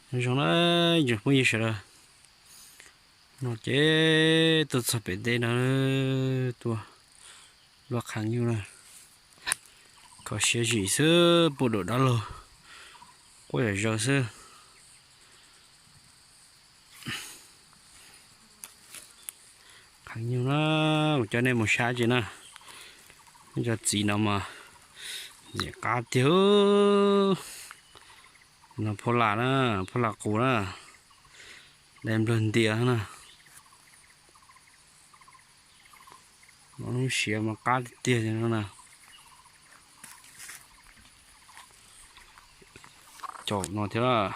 Zoo na, tsoom phooj ywg sawv daws, no ces tuaj txog pem teb no, tuaj luaj qhav nyuj na, kho siab zim xwb, puj dam dab laug, quaj yam zaws xwb. Qhav nyuj na, kuv coj nej mus saib tsi na, cov txiv no mas ntxim qab tiag. No phauj Lam na, phauj Lam qus na, dai nplawg ntias na. No lub siav mas qab tiag tiag no na. Caum no thiab.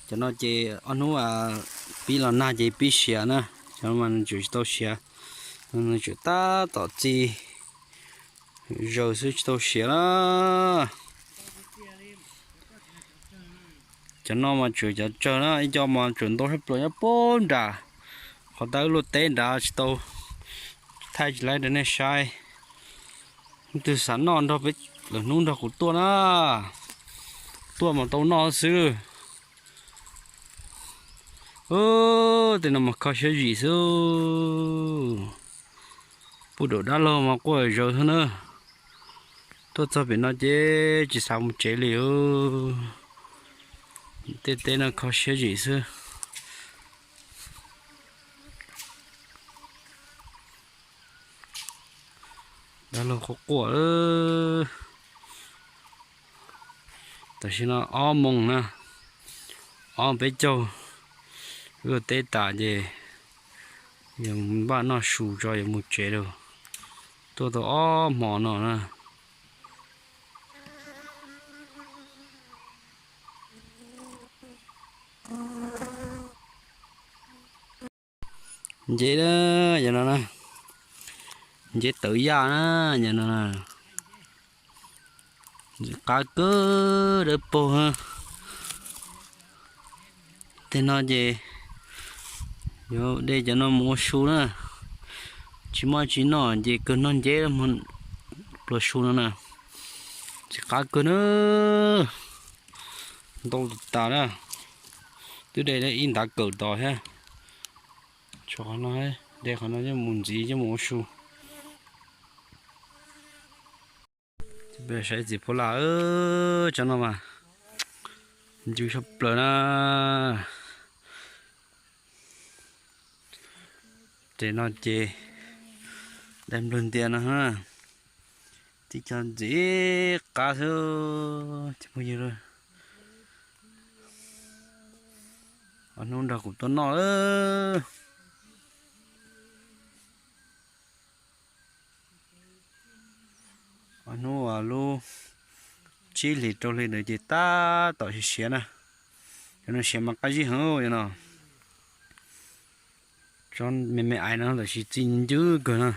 Cov no ces ob hnub pib los nag ces pib siav na, cov no mas nws tseem tsis tau siav, nws tseem tab tom txi zaws xwb tsis tau siav na. Cov no mas tseem cov tsawg na, ib co mas tseem ntau sab plaws nyob puag nram qhov tau luaj teb nrad tsis tau thaij tsis laib rau nej saib. Leej twg xav noj nrog peb lwm hnub nrog kuv tuaj na, tuaj mas tau noj xwb. Tej no mas kho siab zim xwb. Puj dam dab laug mas quaj zaws xwb na. Tuaj txog pem no ces tsis xav mus tsev li. Tej teb no kho siab zim xwb. Dab laug quaj quaj. Tam sim no ob moos na, ob peb caug, wb ua teb tas ces yuav npaj noj su tso yuav mus tsev lawm. Tuaj tau ob hmo no na. Nceb na, yog no na, nceb tawv yaj na, yog no na. Ntxim qab kawg, dawb paug. Tej no ces yuav de cov no mus ua su na. Tsis muaj tsis noj ces kawg noj nceb pluas su no na. Ntxim qab kawg na. Ntau tas na. Twb de ib ntav kawm tos thiab. Tshuav qhov no, de qhov no coj mus ntxiv coj mus ua su. Saib txiv phuab laj, tsob no mas ncw tshaj plaws na. Ces no ces dai nplawg ntias no, tib co ntxim qab xwb. Ob hnub nrog kuv tuaj noj. Ob hnub lub tsib hlis rau hli ntawd ces tab tom siav siav na. Cov no siav mas qab zib heev no. Tsob me me ais no tab sis txi ncw kawg no.